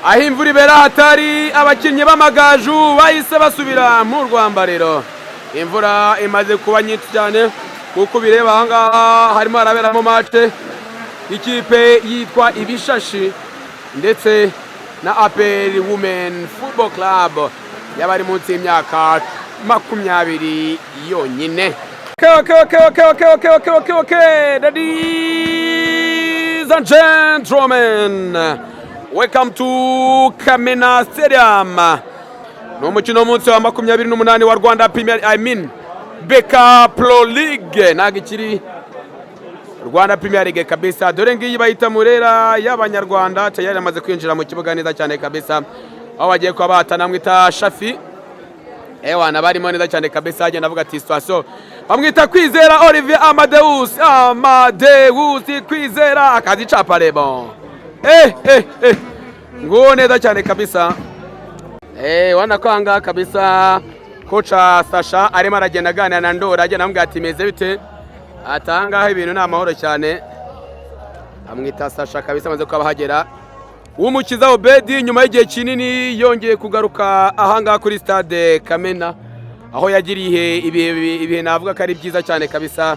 Aho imvura ibera hatari, abakinnyi b'Amagaju bahise basubira mu rwambariro. Imvura imaze kuba nyinshi cyane, kuko ubireba aha ngaha harimo haraberamo match, ikipe yitwa Ibishashi ndetse na APR Women Football Club y'abari munsi y'imyaka 20 yonyine. Okay. Ladies and gentlemen, welcome to Kamena Stadium. Ni umukino w'umunsi wa 28 wa Rwanda Premier, I mean BK Pro League, ntabwo ikiri Rwanda Premier League kabisa. Dore ngiyi bayita Murera y'Abanyarwanda, tayari amaze kwinjira mu kibuga neza cyane kabisa. Aho bagiye kuba bahatana mwita Shafi. Ewana barimo neza cyane kabisa, agenda avuga ati situation. Bamwita Kwizera Olivier Amadeus, Amadeus Kwizera akazi chapa lebo. Eh eh eh. Nguo neza cyane kabisa. Eh, wana kwanga kabisa, kocha Sasha arimo aragenda aganira na Ndora, agenda amubwira ati meze bite? Atangaho ibintu ni amahoro cyane. Amwita Sasha kabisa, amaze kuba ahagera. Uwumukiza Obedi nyuma y'igihe kinini yongeye kugaruka ahangaha kuri stade Kamena, aho yagiriye ibihe navuga ko ari byiza cyane kabisa.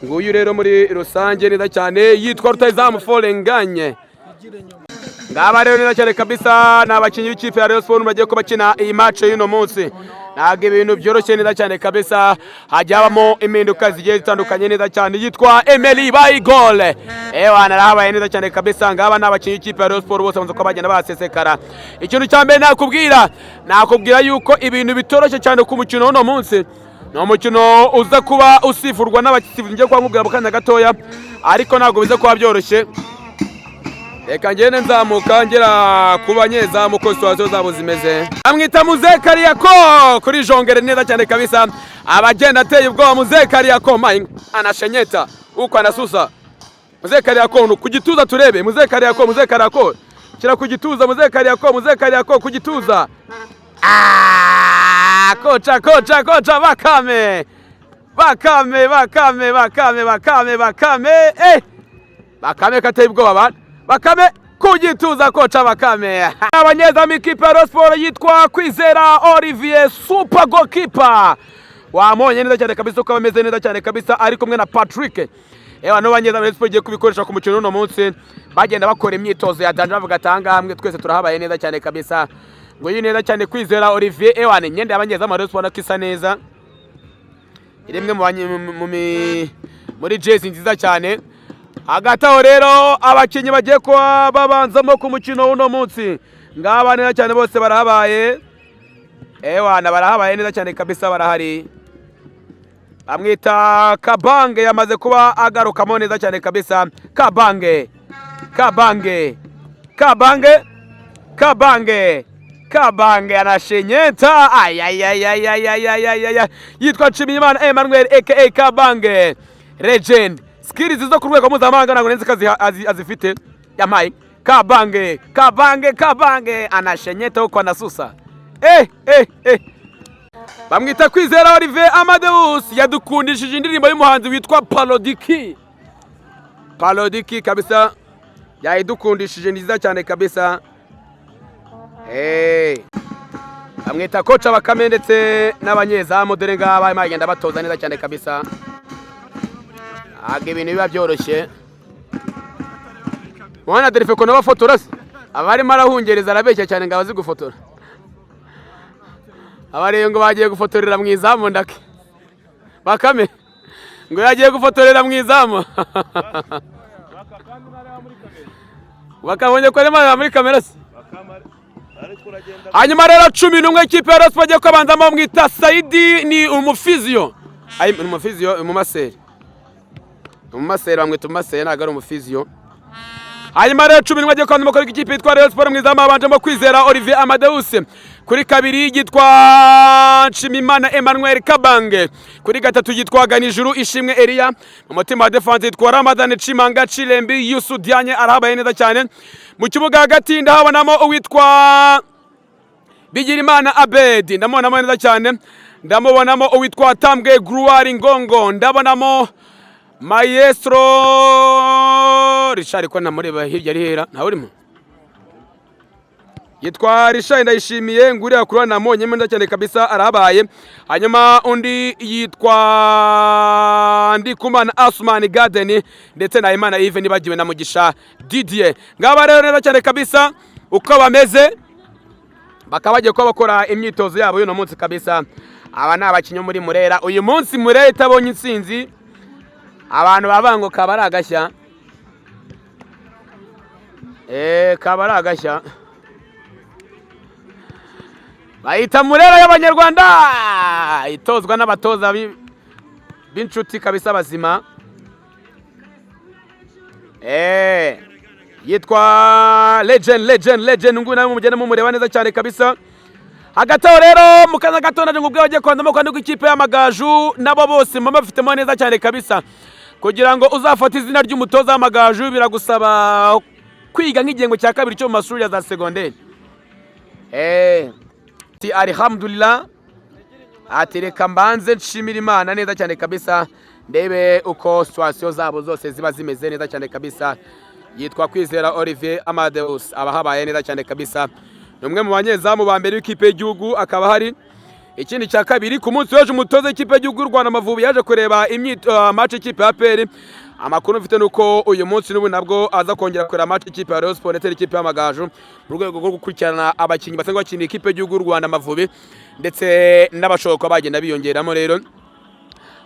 Nguyu rero muri rusange neza cyane yitwa rutahizamu Forenganye. Ngaba rero neza cyane kabisa ni abakinnyi b'ikipe ya Rayon Sports bagiye kuba bakina iyi match y'uno munsi. Ntabwo ibintu byoroshye neza cyane kabisa, hajya habamo impinduka zigiye zitandukanye neza cyane. Yitwa Emery Bayigole, ewana arahabaye neza cyane kabisa. Ngaba ni abakinnyi b'ikipe ya Rayon Sports bose bamaze kuba bagenda basesekara. Ikintu cya mbere nakubwira yuko ibintu bitoroshye cyane ku mukino w'uno munsi. Ni umukino uza kuba usifurwa n'abasifuzi ngiye kuba nkubwira mu kanya gatoya, ariko ntabwo biza kuba byoroshye. Reka ngende nzamuka ngera ku banyezamu uko situation zabo zimeze. Amwita Muze Kariyako kuri jongere neza cyane kabisa, abagenda ateye ubwoba. Muze Kariyako mayi anashenyeta uko anasusa. Muze Kariyako ku gituza, turebe Muze Kariyako, Muze Kariyako shyira ku gituza, Muze Kariyako, Muze Kariyako ku gituza. Ah, kocha, kocha, kocha Bakame, Bakame, Bakame, Bakame, Bakame, Bakame, eh, Bakame kateye ubwoba bana. Bakame ku gituza, kocha Bakame. Abanyezamu ikipe ya Rayon Sports yitwa Kwizera Olivier, super goalkeeper, wamubonye neza cyane kabisa uko ameze neza cyane kabisa, ari kumwe na Patrick. Ewa no banyezamu Rayon Sports igiye kubikoresha ku mukino uno munsi, bagenda bakora imyitozo ya danger, bavuga ati ahangaha hamwe twese turahabaye neza cyane kabisa. Ngo iyi neza cyane Kwizera Olivier, ewa ni imyenda y'abanyezamu Rayon Sports ko isa neza, iri imwe muri jezi nziza cyane. Hagati aho rero abakinnyi bagiye kuba babanzamo ku mukino w'uno munsi ngaba neza cyane bose barahabaye, ewana barahabaye neza cyane kabisa, barahari. Bamwita Kabange, yamaze kuba agarukamo neza cyane kabisa. Kabange, Kabange, Kabange, Kabange, Kabange anashenyeta, ayayayayayayayaya. Yitwa Nshimiyimana Emmanuel aka Kabange legend, skills zo ku rwego mpuzamahanga ntabwo nzi ko azifite. Yampaye Kabange, Kabange, Kabange anashenyeta uko anasusa. Eh eh eh, bamwita Kwizera Olivier Amadeus, yadukundishije indirimbo y'umuhanzi witwa Parodiki. Parodiki kabisa yayidukundishije, nziza cyane kabisa. Hey. Bamwita kocha Bakame ndetse n'abanyezamu dore ngaba barimo bagenda batoza neza cyane kabisa. Ntabwo ibintu biba byoroshye. Mwana derife ko n'abafotora se aba arimo arahungereza, arabeshya cyane ngo abazi gufotora. Abareba ngo bagiye gufotorera mu izamu, ndake Bakame ngo yagiye gufotorera mu izamu, bakabonye ko arimo areba muri kamera se. Hanyuma rero 11 ikipe ya Rayon Sports igiye kubanzamo, mwita Saidi, ni umufiziyo. Ay, ni umufiziyo, umumaseri, umumaseri, bamwita umumaseri, ntabwo ari umufiziyo. Hanyuma rero 11 agiye kubanzamo kuri ikipe yitwa Rayon Sports, mu izamu habanjemo Kwizera Olivier Amadeus, kuri kabiri yitwa Nshimimana Emmanuel Kabange, kuri gatatu yitwa Ganijuru Ishimwe Elia, mu mutima wa defense yitwa Ramadan Chimanga Chilembi Yusu Dianye, arahabaye neza cyane. Mu kibuga hagati ndahabonamo uwitwa Bigirimana Abedi, ndamubonamo neza cyane, ndamubonamo uwitwa Tambwe Gruari Ngongo, ndabonamo Maestro Richard, ko namureba hirya ari hera, ntawe urimo. Yitwa Richard Ndayishimiye, nguriya kuri namubonye neza cyane kabisa, arabaye. Hanyuma undi yitwa Ndikumana Asumani Garden, ndetse na Imana Yves, nibagiwe na Mugisha Didier. Ngaba rero neza cyane kabisa uko bameze, bakaba bagiye kuba bakora imyitozo yabo y'uno munsi kabisa. Aba ni abakinnyi muri Murera. Uyu munsi Murera itabonye intsinzi, abantu bavuga ngo kaba ari agashya, kaba ari agashya. Bayita Murera y'Abanyarwanda, itozwa n'abatoza b'inshuti kabisa bazima. Yitwa Legend, Legend, Legend, nguyu nawe mugenda mumureba neza cyane kabisa. Hagati aho rero, mu kanya gato naje ngo bagiye kwandamo kandi ikipe y'Amagaju nabo bose mama bafitemo neza cyane kabisa. Kugira ngo uzafate izina ry'umutoza w'Amagaju biragusaba kwiga nk'igihembwe cya kabiri cyo mu mashuri ya za segonderi. Ati alhamdulillah, ati reka mbanze nshimira Imana neza cyane kabisa, ndebe uko situation zabo zose ziba zimeze neza cyane kabisa. Yitwa Kwizera Olivier Amadeus, aba habaye neza cyane kabisa, ni umwe mu banyezamu ba mbere w'ikipe y'igihugu. Akaba hari ikindi cya kabiri, ku munsi w'ejo umutoza w'ikipe y'igihugu y'u Rwanda Amavubi yaje kureba match y'ikipe ya APR. Amakuru mfite nuko uyu munsi n'ubu nabwo aza kongera kureba match y'ikipe ya Rayon Sports ndetse n'ikipe y'Amagaju, mu rwego rwo gukurikirana abakinnyi basanzwe bakinira ikipe y'igihugu y'u Rwanda Amavubi, ndetse n'abashobora kuba bagenda biyongeramo. Rero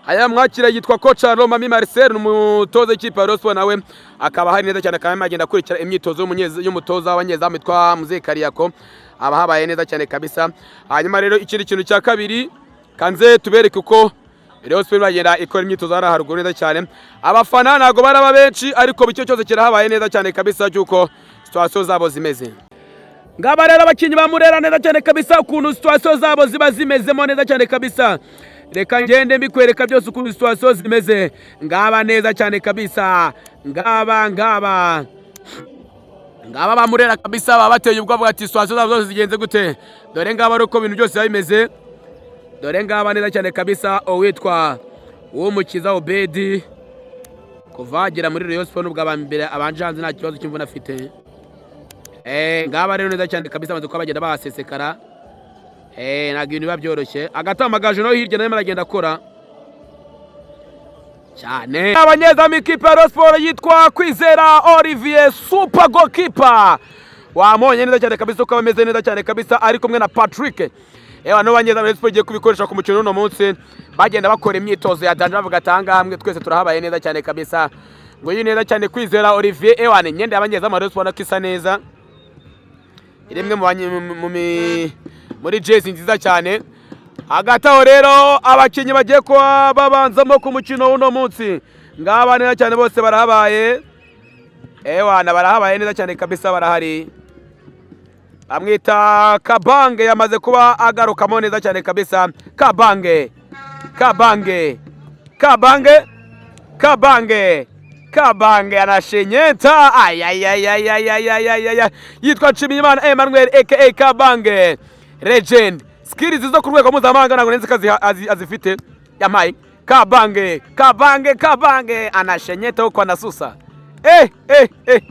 aya mwakira yitwa coach Romami Marcel, ni umutoza w'ikipe ya Rayon Sports, nawe akaba hari neza cyane, akaba agenda akurikira imyitozo y'umutoza w'abanyezamu witwa Muzehe Kariyako, aba habaye neza cyane kabisa. Hanyuma rero ikindi kintu cya kabiri, kanze tubereke uko Rayon Sports bagenda ikora imyitozo hariya haruguru neza cyane. Abafana ntabwo baraba benshi, ariko icyo cyose kirahabaye neza cyane kabisa cy'uko situation zabo zimeze. Ngaba rero abakinnyi ba Murera neza cyane kabisa, ukuntu situation zabo ziba zimezemo neza cyane kabisa. Reka ngende mbikwereka byose ukuntu situation zimeze. Ngaba neza cyane kabisa, ngaba ngaba ngaba ba Murera kabisa, baba bateye ubwoba ati situation zabo zose zigenze gute? Dore ngaba ari uko ibintu byose biba bimeze. Dore ngaba neza cyane kabisa, uwitwa Uwumukiza Obedi, kuva agera muri Rayon Sports nubwo aba mbere abanje hanze, nta kibazo cy'imvune afite. Ngaba rero neza cyane kabisa, bamaze kuba bagenda bahasesekara. Ntabwo ibintu biba byoroshye. Agatamagaje no hirya nawe aragenda akora cyane. Abanyezamu ikipe ya Rayon Sports yitwa Kwizera Olivier, super goalkeeper, wamubonye neza cyane kabisa uko ameze neza cyane kabisa, ari kumwe na Patrick. Ewa, no banyezamu Rayon Sports igiye kubikoresha ku mukino uno munsi, bagenda bakora imyitozo ya danger, bavuga ati ahangaha hamwe twese turahabaye neza cyane kabisa. Ngo iyi neza cyane Kwizera Olivier, ewa, ni imyenda y'abanyezamu Rayon Sports ko isa neza, iri imwe muri jezi nziza cyane. Hagati aho rero, abakinnyi bagiye kuba babanzamo ku mukino w'uno munsi, ngaba neza cyane bose barahabaye. Ewana, barahabaye neza cyane kabisa, barahari. Bamwita Kabange, yamaze kuba agarukamo neza cyane kabisa. Kabange, Kabange, Kabange, Kabange, Kabange anashenyeta, ayayayayayayayaya. Yitwa Nshimiyimana Emmanuel aka Kabange Legend, skills zo ku rwego mpuzamahanga ntabwo nzi ko azifite. Yamaye Kabange, Kabange, Kabange anashenyeta huko anasusa. Eh, eh, eh.